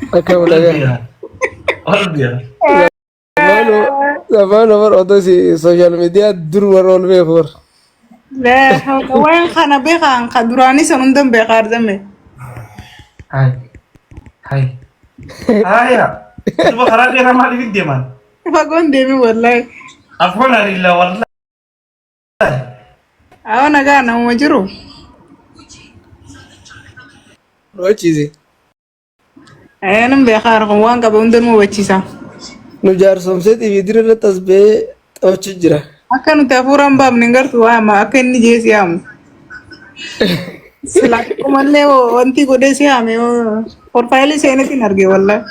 Akkam nagaa. Ol biya. Zamaanoo zamaanoo bar otoo si sooshaal miidiyaa dur warra ol beeku bar. Laa hawla waan kana beekaan ka duraanii san hundan beekaa argame. Hai. Hai. Haya. Duba karaa dheeraa maaliif hin deeman? Fagoon deemi wallahi. Afwan alilla wallahi. Awwa nagaa namuma jiru. Nu achiise. Ee nan beekaa harkuma waan qabe hunda nu hubachiisa. Nu jaarsomsee TV dira irratti as ba'ee taphachuu jira. Akka nuti hafuura hin baafne hin gartu waama akka inni jee si yaamu. Silaa xiqqoomallee wanti godhee si yaame porfaayilii seenetti hin arge wallahi.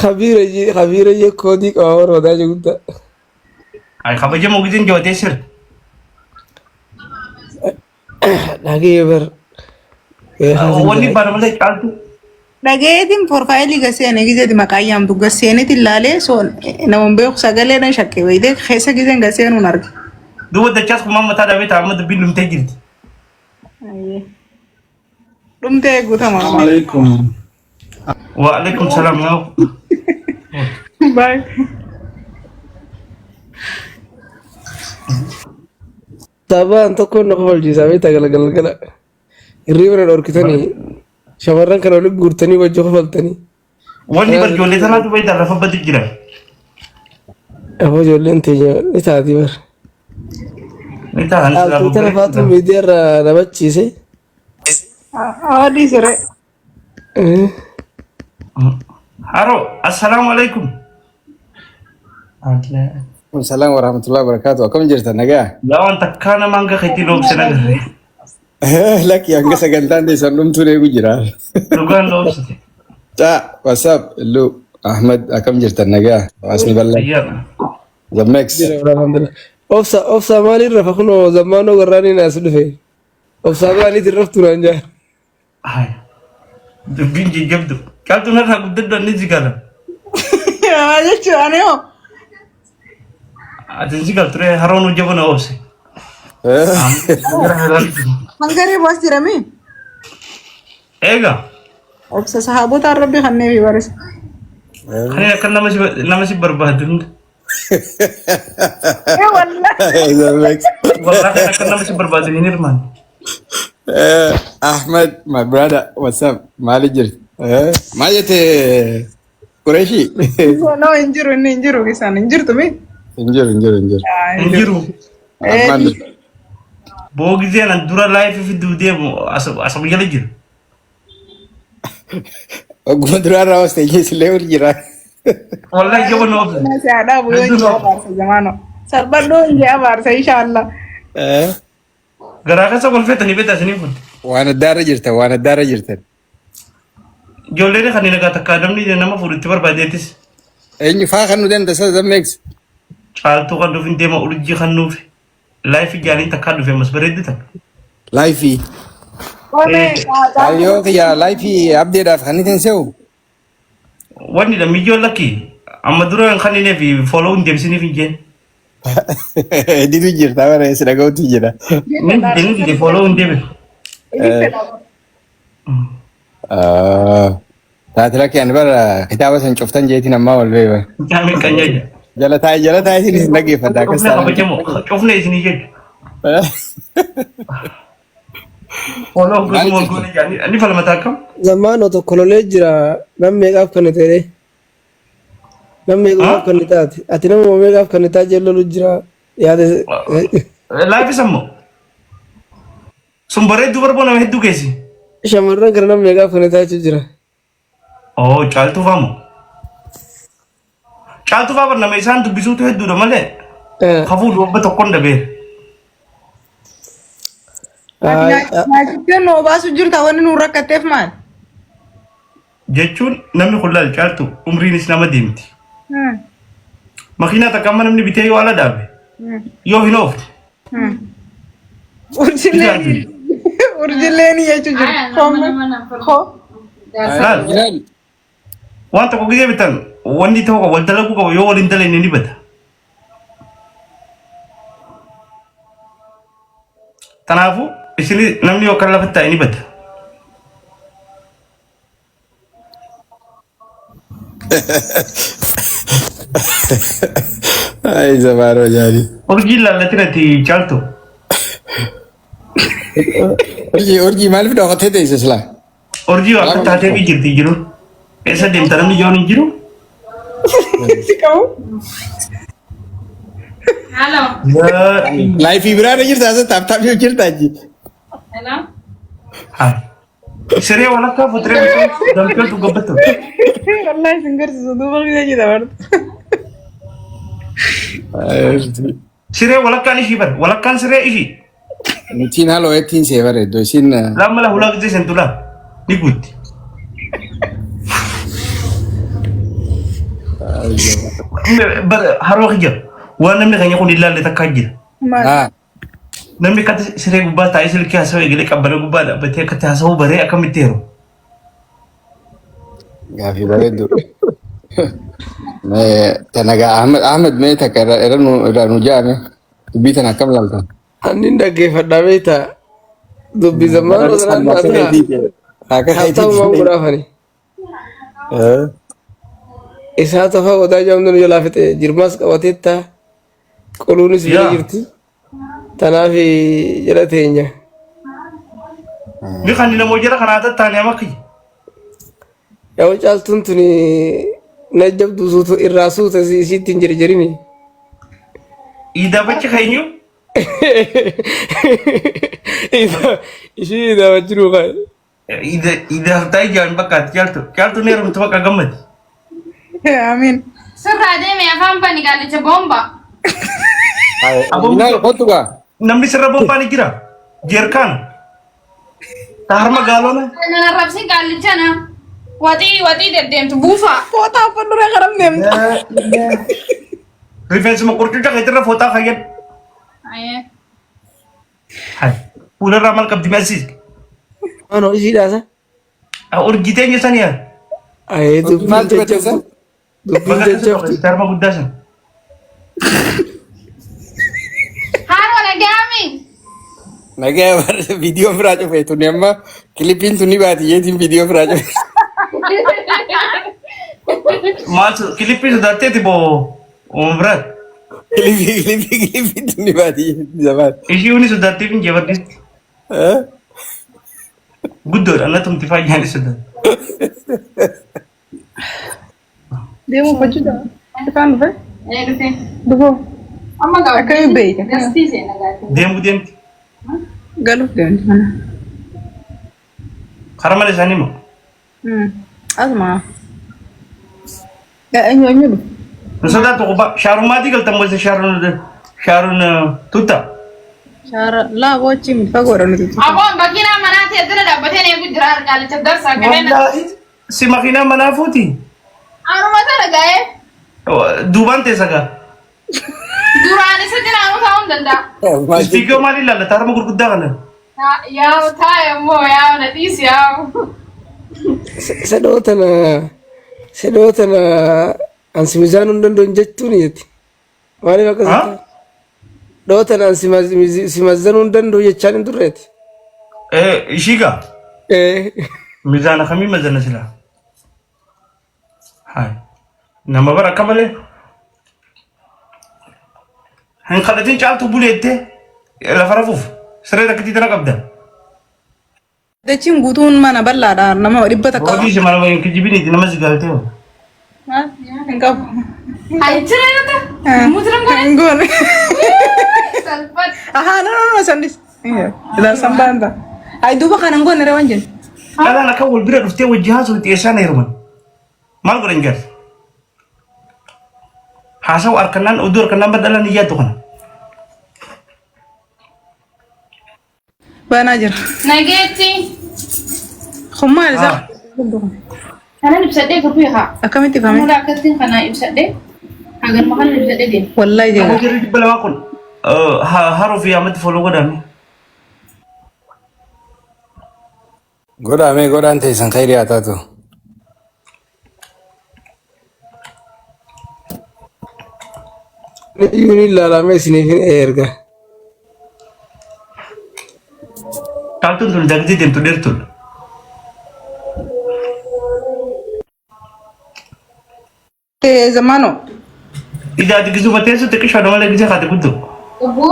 Kabiira jee kabiira jee koodii qaba warra odaa guddaa. Ay kabajamoo gizeen jabatee sir. Dhagee bar. Wanni bara malee caaltu. Dhagayeetiin porfaayilii gaseene gizeeti maqaa yaamtu gaseenetiin laalee soon nama hin beeku sagaleedhaan shakkee wayitee keessa gizeen gaseenuun arge. Duuba dachaas kumaan mataa dhabee ta'a amma dubbiin dhumtee jirti. Dhumtee guutama. Alaikum. Wa alaikum salaam yaa. Bye. Taphaan tokkoon na kofalchiisaa beektaa galgala galgala. Hirriiba na dhorkitanii shamarran kana walitti guurtanii wajji kofaltanii. Wanni bar ijoollee tanaatu beektaa lafa badu jira. Afoo ijoolleen teenya ni taati bar. Ni ta'a ni silaa Dhaaltuu tana faatu miidiyaa irraa na bachiise. Adii siree. Haro, assalaamu alaikum. Salam warahmatullahi wabarakatuh. Akkam jirtan nagaa? Yaa waan takkaa nama hanga keetti loobse nagarre. Lakki hanga sagantaan teessan dhumtuun eegu jira. Dhugaan loobsite. Caa, what's up? Illu, Ahmed, akkam jirtan nagaa? Hawaasni bal'aan. Ayyaana. Zammex. Jira alhamdulillah. Obsa obsa maaliin rafa kunoo zammaanoo garraaniin as dhufe. Obsaa maaliitiin raftu naan jaa. Ay, Dubbiin jajjabdu. Caaltuun harkaa guddadhu anni si gala. Yaa jechuun ani hoo. Ati si galtu ture haroon hojii bana oobse. Hangaree baas jiramee. Eega Obsa sahabotaan rabbi kannee fi barisa. kan akka nama si nama si barbaadu hunda. Ee wallahi. Zammex. Wallahi kan akka nama si barbaadu hin hirmaanne. Ahmed, my brother, what's up? Maali jirti? Maal jette Qureshi? No hin jiru inni hin jiru isaan hin jirtu mi? Hin jiru, hin jiru, hin jiru. Hin jiru. Armaan Boo gizeen an dura laayifii fiduu deemu asuma jala jiru. Ogguma duraarraa os ta'e illee ol jira. Wallahi jaba nu obse. Si haadhaa bu'ee Hedduu hin nu obse. abaarsa jamaano. Salphadhoo hin abaarsa inshallah. Garaa keessa kolfeetanii beektaa isiniin kun. Waan addaarra jirtan, waan addaarra jirtan. Ijoolleen kan nagaa takkaa namni nama fuudhu itti barbaadeetis. Eenyu faa kan nu dandeessa Zammex? Caaltuu kan dhuuf hin deema urjii kan nuuf. Laayifii jaaliin takkaa dhufe ammas bareeddu takka. Laayifii. Kaayyoo kiyya laayifii abdeedhaaf kan isin se'u. Wanni dha miyyoo lakki amma dura kan inni fi follow hin deebisiniif hin jeen. Didu jirta bara si dhaga'utti jira. Ni dide ni dide follow hin deebisu. Taate lakkee ani bara kitaaba san cuftan jeetiin ammaa wal beeba. Jaamiin kan jajja. Jala taa'e jala taa'e isin isin dhaggeeffadha akkas Cufne taanaan. kabajamoo cufne isinii jechu. Follow Maal gootuma ol jirtu? goone jaanii ni falmata akkam. Zammaanoo tokko lolee jira nam meeqaaf kan ta'e nam meeqaaf kan taate ati nama meeqaaf kan taate jee lolu jira yaada Laayifis ammoo. Sun bareedduu barboo nama hedduu keessi. Shamarran kana nama meeqaaf kan taachuu jira. Oo caaltuu faamu. Caaltuu faa bar nama isaan dubbisuutu hedduudha malee. Kafuu dubba tokkoon dhabeera. Nyaachifteen nu obaasu jirta wanni nu rakkatteef maal? Jechuun namni kun laal caaltu umriinis nama deemti. Makiinaa takka amma namni bitee yoo ala dhaabe yoo hin oofne. Urjileen urjileen jechuu jiru. Hoo. Laal waan tokko gisee bitan wanni tokko wal dalaguu qaba yoo wal hin dalagne ni bada. Kanaafuu isin namni yoo kan lafa taa'e ni bada. Ay zamaanoo jaali. Urjii laallatin ati caaltu. Urjii urjii maaliif dhokattee teesse silaa? Urjii waan akka taatee fi jirti jiru. Eessa deemta namni joon hin jiru? Si qabu. Hello. Laayifii biraa irra jirta asirratti taaptaapii jirta achi. Hello. Siree walakkaa fuuturee bitee dampeetu gabbattu. Wallahi sin garsiisu duuba biyya jira barta. Siree walakkaan ishii bar walakkaan siree ishii. Nutiin haala wayittiin see bareeddu isiin Lamma la hulaa gisee sentu laa ni guutti. Bar haroo kiyya waan namni keenya kun ilaalle takkaa jira. Maal? Namni akkatti siree gubbaa taa'ee silkii haasawuu eegalee qabbana gubbaa dhaabbatee akkatti haasawuu baree akkamitti yeroo. Gaafii bareeddu. Mee tana gaa Ahmed Ahmed mee takka irra irra nu irra nu jaame dubbii tana akkam laaltan? Annin dhaggeeffadhaa beektaa dubbi zammaan Bara osoo akka naa keetii akka haftaamumaan keetii. godhaafani. Isaa tafaa wadaa jaamnu nu jalaa fixe jirmaas qabateetta qoluunis bira Yaa. jirti. Tanaaf jala teenya. Ni kan namoo jara kanaa tattaane amma kiyya. Yaa'u caaltuun tuni na jabdu suutu irraa suuta isiitti hin jirjirini. Iidaafachi keenyu Ishii iidaafachi nuu kaa'e. Iidaaf taa'ee jaan bakka ati caaltu. Caaltu ni heerumtu bakka gammadi. Amiin. Sirraa deeme afaan bani gaallicha boomba. Minaan kottu gaa. Namni sirra bombaan ni jira. Jeerkaan. Ta harma gaalona. Nan arrabsin gaallicha na. Waxii waxii deddeemtu buufa. Footaa uffadhu ree karam deemta. Rifeensuma qurcuca keetirra fooxaa fayyad. Ayee. Hai. Fuularraa maal qabdi meessis? Anoo ishii dhaasa. Urjii teenya sanii yaa. Ayee dubbiin Maaltu batteessa? jajjabdu. Dubbiin Bakka jajjabdu. harma guddaa sana. Haaroo nagaami. Nagaa barre viidiyoo biraa cufe tuni amma kilipiin tuni baadiyyeetiin viidiyoo biraa cufe. Maal kilippii sodaatteeti boo uumrat. Kilipii kilipii kilipii tuni baadiyyeetiin zamaan. Ishii uni sodaatteef hin jabadhisti. Guddoodha annatumti faayyaan sodaatti. Deemuu uffachuu jira. Ifaan dhufe? Ee dhufe. Dhufoo. Amma qaba. Akkamiin beeyta? Gastii seena gaafii. Deemuu deemti. Galuuf deemti mana. Karaa mana isaanii moo? Asuma. Eenyu eenyu dhufe? Nu sodaattu kubbaa. Shaarummaatii galtan moo shaaruun shaaruun tutta. Shaara laa boochi miti fagoodha nuti. Aboon makiinaa manaa ta'e dura dhaabbatee eegu jira gaalicha darsaa qabeen. Wallaahi si makiinaa manaa fuuti. Anuma sana ga'ee Duubaan teessa gaa. duraan isa jiraanu ta'uu hin danda'a. Ispiikoo maal ilaallata harma gurguddaa kana? Yaa'u taa'e immoo yaa'u na dhiisi yaa'u. Sedhoo tana sedhoo tana ansi mizaanuu hin danda'u jettuun jetti. Maaliif akkas Ha? jettaa? Dhoo tana ansi si mazzanuu hin danda'u jechaan hin turreeti. Ishii gaa Eh. mizaana kamii mazana silaa? Hai. Nama bara akka malee. Hin kadhatin caaltu buleettee lafa rafuuf siree takkitii tana qabda. Dachiin guutuun mana bal'aadha nama 100 Hojii si mana hin kijibiniiti nama si galtee. Hin qabu. Ayi jira yoo ta'u muturam godhe. Hin goone. Salphate. Ahaa no no no sandis. Ilaalsan baanta. Ayi duuba kana hin goone ree waan jennu. Dhalaan akka wal bira dhuftee wajji haasofti eessaan heeruman. Maal godhan jaarsa? Haasawu harkannaan oduu harkannaan bar dhalaan hin yaaddu kana. Banaa jira. Nageetti. Kun maal isaa? Kanan ibsadhee gurguree haa. Akkamitti ifame? Mula akkatti kana ibsadhee. Haganuma kana ibsadhee deema. Wallahi Akka jira. jarri 200 kun haroo fi yaamatti foloo godhame. Godhaa mee godhaan teessan khayrii haa taatu. Iyyuu ni ilaalame isiniif hin erga. Caaltuun tun dagdee deemtu dheertuudha. Zamaanoo. Idaati gisuma teessu xiqqishoodha malee gisee kaate guddoo. Obbo.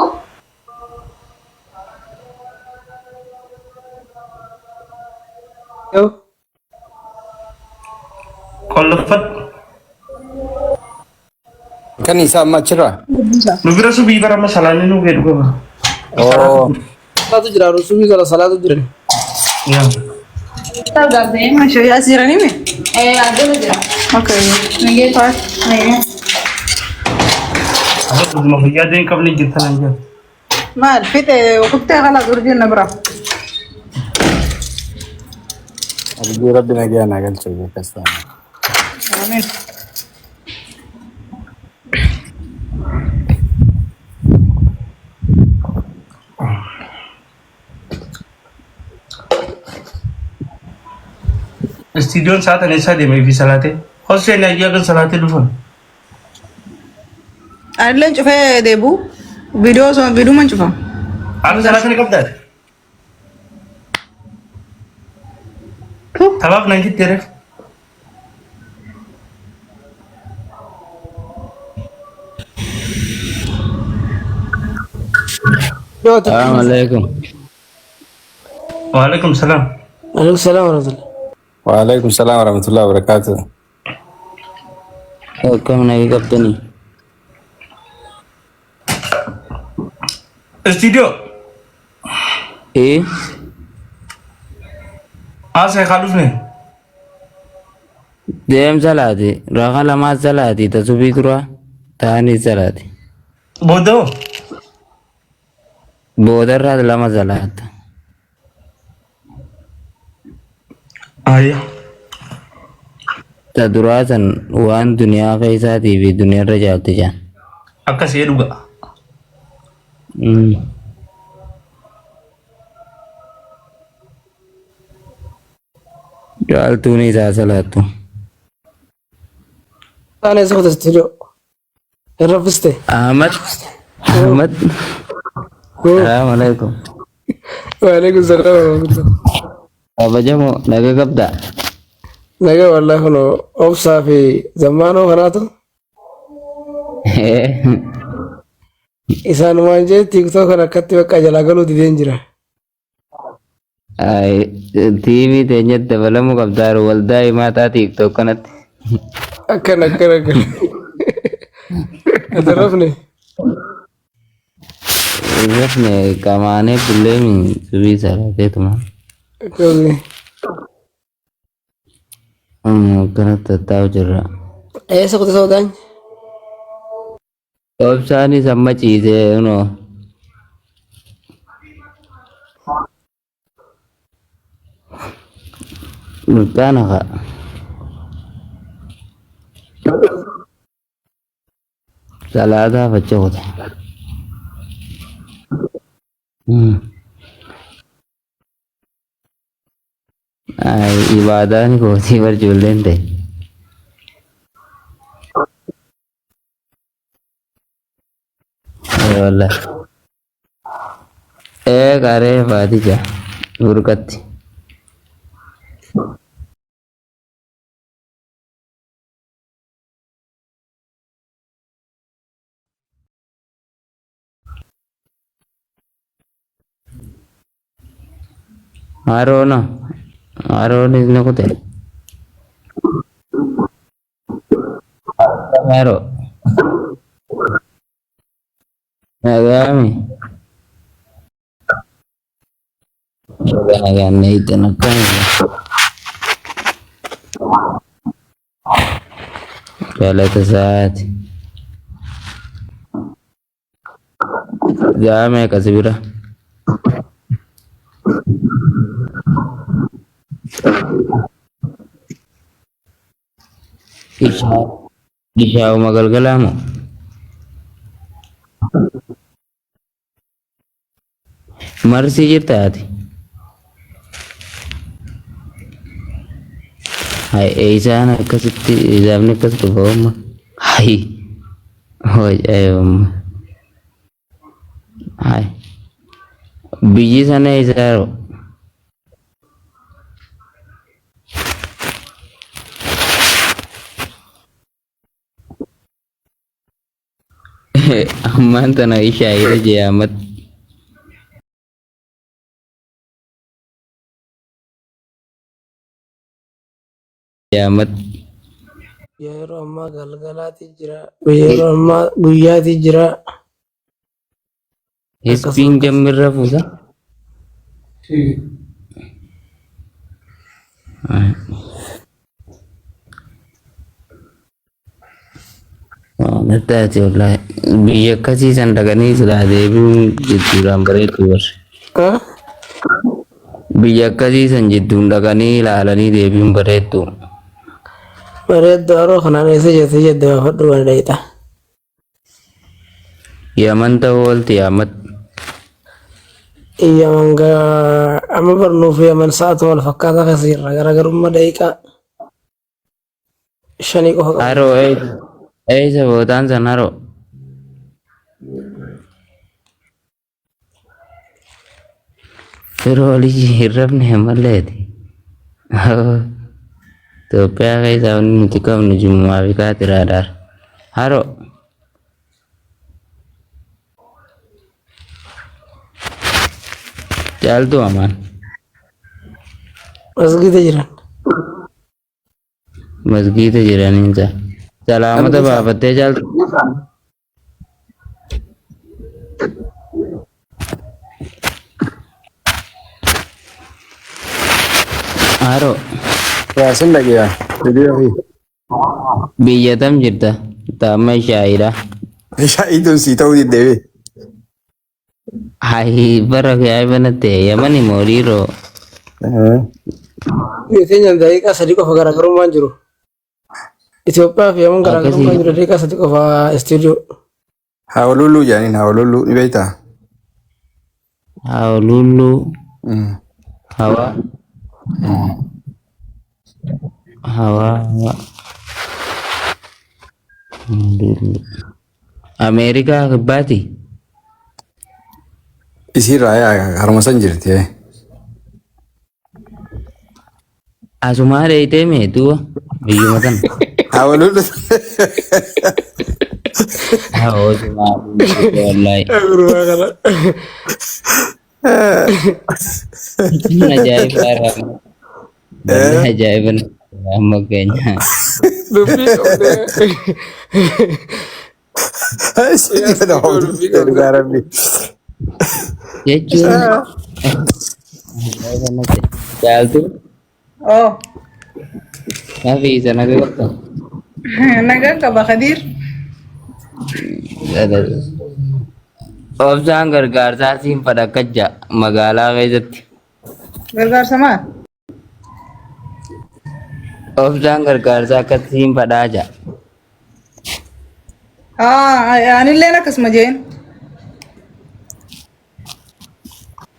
Yoo. Qollofadhu. Kan isaa amma achirraa? Nu bira subii bara amma salaanni nu ga'e dhugama. Oo. Salaatu jira subii kana salaatu jira. Yaa. Ta'uu Maashaa as jiranii mi? Eh, addana jira. Okay. Nagee. Nagee. Amma dhuguma fayyaa ta'e hin qabne jirtan an jira. Maal fixe kuttee kalaas urjiin na bira. Abdii rabbi nagaa naa galche akkas ta'a. Amiin. Istiidiyoon sa'aatan eessaa deemee fi salaatee? Hosseen ayyaa kan salaatee dhufan. Anilleen cufee deebi'u. Viidiyoo osoo viidiyooman cufa. Akka salaata ni qabdaa? Tabaaf nan jettee reef. Assalamu alaikum. Waalaikum salaam. Alaikum salaam warahmatullah. Waalaikum salaam warahmatullahi wabarakatuh. Akkam nagee qabdanii? Istiidiyoo. Ee, Haasa'e kaa dhufne. deem salaati. Raka lamaa salaati. Ta subii dura ta'anii salaati. Booda hoo? Boodarraa lama salaata. Ayya. Ta duraa san waan duniyaa keessaatii fi duniyaarra jaalti jaan. Akkasii dhuga. Jaaltuun isaa salaattu. Taane isa kutas studio. Hin raffiste. Ahmad. Ahmad. Salaamu alaikum. Waalaikum salaam warahmatullah. Kabajamoo naga qabdaa? Nagaa wallahi kunoo obsaa fi zammaanoo kanaatu isaanumaan jee tiiktook kan akkatti bakka jalaa galuu dideen jira. Tiimii teenyatti dabalamuu qabdaaru waldaa himaa taa tiiktook kanatti. Akkan akkan akkan. Ati rafne. Rafne qamaanee bulleemi subii salaateetuma. Akkasii. Akkanatti tattaa'u jirra. Eessa kuta soodaan? Obsaanis amma ciisee unoo. Mirqaana kaa. Salaataaf achi kute. Ay, ibaadaan kootii bar ijoolleen ta'e. Ay, wallahi. Ee qaree faatija burqatti. Haroona haroonis ni kute. Haroo nagaami. Nagaan eeggan akkami. Galata isaati. Ga'a meeqa si bira? Ishaa'uma galgalaa moo? Marsii jirta ati? Hai eeysaan akkasitti hisaabni akkas dhufa umma. Hai wajaa'ibumma. Hai biyyi sana eeysaa yeroo? Ammaan tana ishaayira jee Ahmad. Ahmad. Yeroo ammaa galgalaati jira. Yeroo ammaa guyyaati jira. Akkasuma Hisbiin akkas. jammirra fuusa. Natti wallaahi biyya akkasii san dhaqanii silaa deebi'uun jidduudhaan bareedu warri. Ah? Biyya akkasii san jidduun dhaqanii ilaalanii deebi'uun bareeddu. Bareeddu haroo kanaan eessa jirti jedhe gaafadhu waan dhayxa. Yaman ta'uu oolti Ahmad. Yaman gaa amma barnuuf Yaman sa'aatu wal fakkaataa keessa jirra. Garaagarummaa daqiiqaa shanii qofa qabna. Haroo eessa bootaan san haroo. Firoo olii hin rafne malleeti. Itoophiyaa keessaa wanni nuti qabnu jimmaa fi kaatiraadhaan. Haroo. Caaltuu amaan. Masgiida jiran. Masgiida jiraniinsa. Salaamata baafattee caaltu. Haroo. Yaasin dhageeyaa. Viidiyoo fi. Biyya tam jirta? Taamma shaayidha. Shaayii tun sii ta'uu diddee. Hayi bara yaa'ii banatte yamani moo dhiiroo? Biyya keenya daqiiqaa sadii qofa garaagarummaan jiru. Itoophiyaa fi Yaman garaagarummaan Akkasii jiru daqiiqaa sadii qofa istuudiyoo. Haawululluu jedhaniin haawululluu ni beektaa? Hawlulluu hawa hawa hawa. Hawlulluu. Ameerikaa kibbaati? Isiirraa yaa haruma san jirti. Asumaa dheeytee mee duuba biyyuma tana. Haawululluu. Hawasumaa wallaahi. Gurbaa kana. Ajaa'iba irraa. Wallahi ajaa'iba amma keenya. Dubbii qabdee. Isiin kana Dubbii qabdee. dhugaa rabbi. Jechuun ajaa'iba natti. Caaltu Oh, nafi isa naga qabda. nagaan qaba Khadiir. Obsaan gargaarsaa siin fadhakkacha magaalaa keessatti. Gargaarsa maal? Obsaan gargaarsaa akkatti siin fadhaa ja'a. Ah, anilleen akkasuma jeen.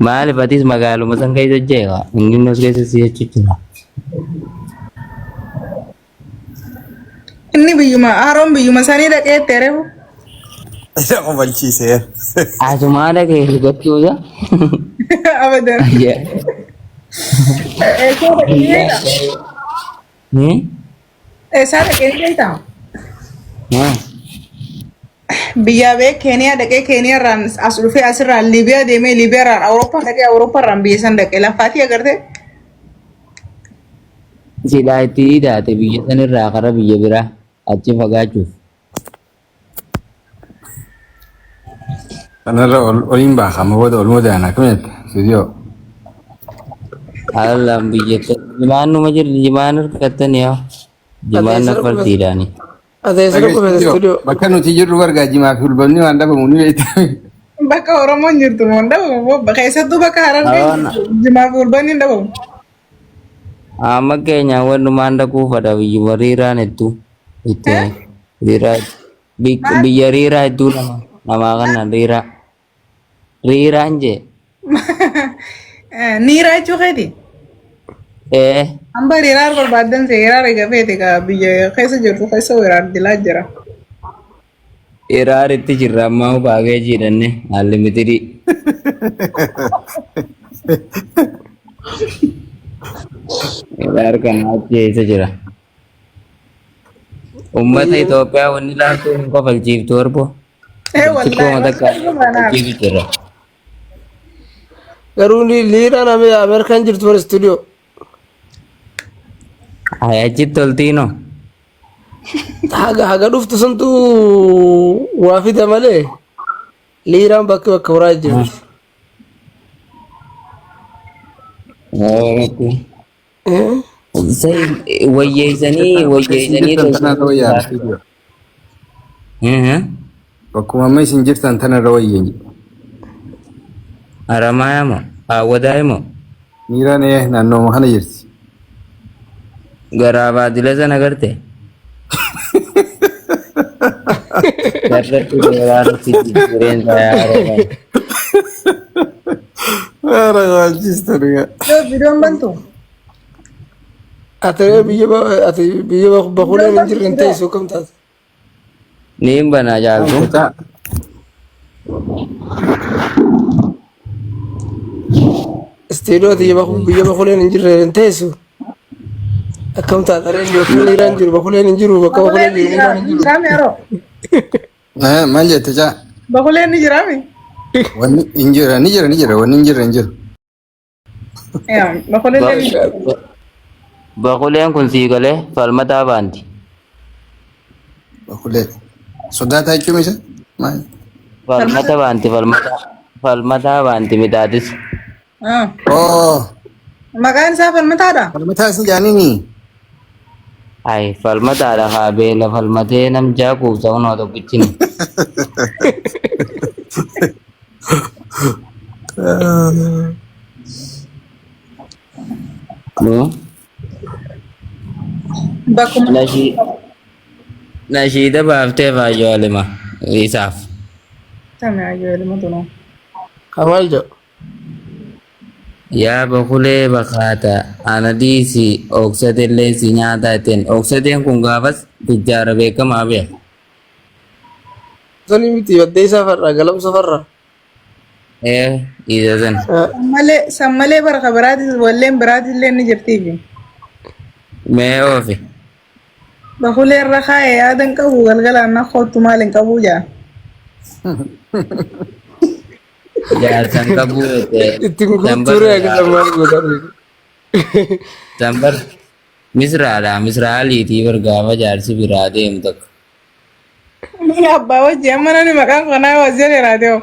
Maaliif atis magaaluma san keessa jeeqa? Inni nus keessa si jechuu jira. Inni biyyuma Aaroon biyyuma sanii dhaqee itti ereefu. Isa kofalchiisee. Asumaa dhaqee argachuusa. Abadan. Eessaa dhaqee beektaa? Eessaa dhaqee beektaa? Biyyaa ba'ee Keeniyaa dhaqee Keeniyaarraan as dhufee asirraan Liibiyaa deemee Liibiyaarraan Awurooppaa dhaqee Awurooppaarraan biyya san dhaqee lafaatii agartee. Silaa itti hidhaate biyya sanirraa kara biyya biraa achi fagaachuuf. Kanarra ol oliin baaka amma booda oluma daana akkam jette stuudiyoo. Haalaan biyya jimaan numa jirti jimaan harkattani yaa. Jimaan Adeemsa naffartiidhaani. Adeemsa Dhagee dhukkubee stuudiyoo istuudiyoo. bakka nuti jirru bargaa jimaa fi hulbanni waan dhabamu ni beekta. Bakka Oromoon jirtu moo hin dhabamu moo keessattuu bakka Harargeen Hawan jirtu jimaa fi hulbanni hin dhabamu. amma keenya wannumaan dhaquu fadha biyyuma riiraan hedduu itti riiraa Maal biyya riiraa hedduu nama namaa kana riiraa riiraan jee niiraa jechuu keeti. ee Hamba hiriiraar barbaaddan se hiriiraar egaa feete egaa biyya keessa jirtu keessa hiriiraar dilaa jira. hiraar itti jirra ammaa baagee jiidhanne haalli mitirii hiraar kana achi eessa jira ummata Itoophiyaa wanni laaftuu hin kofalchiiftu orbo. Eh Burcuqqoo wallahi matakka kanaaf. hojiitu jira. Garuu liiraan Ameerikaan jirtu bara istuudiyoo. Ay achitti toltiinoo. Haga haga dhuftu santu waa fida malee liiraan bakka bakka biraa jirti. Eh? Wayyeessanii Isin wayyeessanii jirtan tanarra wayyaa tolchanii. istuudiyoo. Bakkuma amma isin jirtan tanarra wayyeen jedhu. Haramaaya moo? Hawwataa moo? Miiraan naannooma kana jirti. Garaa baadila sana garte? Darratti beeraarratti jijjiireen isaa. Haara waajjista dhugaa. Viidiyoon bantu. Ati biyya ati biyya bakuleen hin jirre hin teessu akkam taate? Niin banaa caaltu. Istiidoo ati biyya bakuleen hin jirre hin teessu. Akkam taate ree yookiin liiraan jiru bakuleen hin jiru bakka bakuleen Bakuleen ni jiru liiraan hin jira. jiru. Saami yeroo. Maal jette caa? Bakuleen ni jiraami. Wanni hin jira ni jira ni jira wanni hin jirre hin jiru. Bakuleen ni jira. Bakuleen kun sii galee falmataa baanti. Bakulee. Sodaataa jechuun isa? Maal? Falmata baanti falmataa falmataa baanti mixaatis. Oo. Maqaan isaa falmataadha. Falmataa isin jaaniini. Ay falmataadha haa beela falmatee namjaa kuubsa hunoo tokkichini. Bakkuma. Nashiida baaftee faayyoo alima isaaf. Sami ayyoo ilma tunuu. Kamal jedhu. Yaa bakulee bakaata ana dhiisi oogsateellee si nyaataa ittiin oogsateen kun gaafas tujjaara beekamaa beeka. Sani miti baddee isaa farra galamsa farra. Ee isa sana. Sammalee sammalee barka biraatis walleen biraatis illee ni jirtiifi. Mee oofi. Bakulee irra kaa'ee yaada hin qabu galgalaan na kootu maal hin qabu jaa. Jaarsan qabuu jette. Ittiin guutuu akka maal godhan. Sambar misraadha misraaliitii bar gaafa jaarsi biraa deemu tokko. Abbaa wajji amma namni maqaan kanaa wajjin jiraate hoo.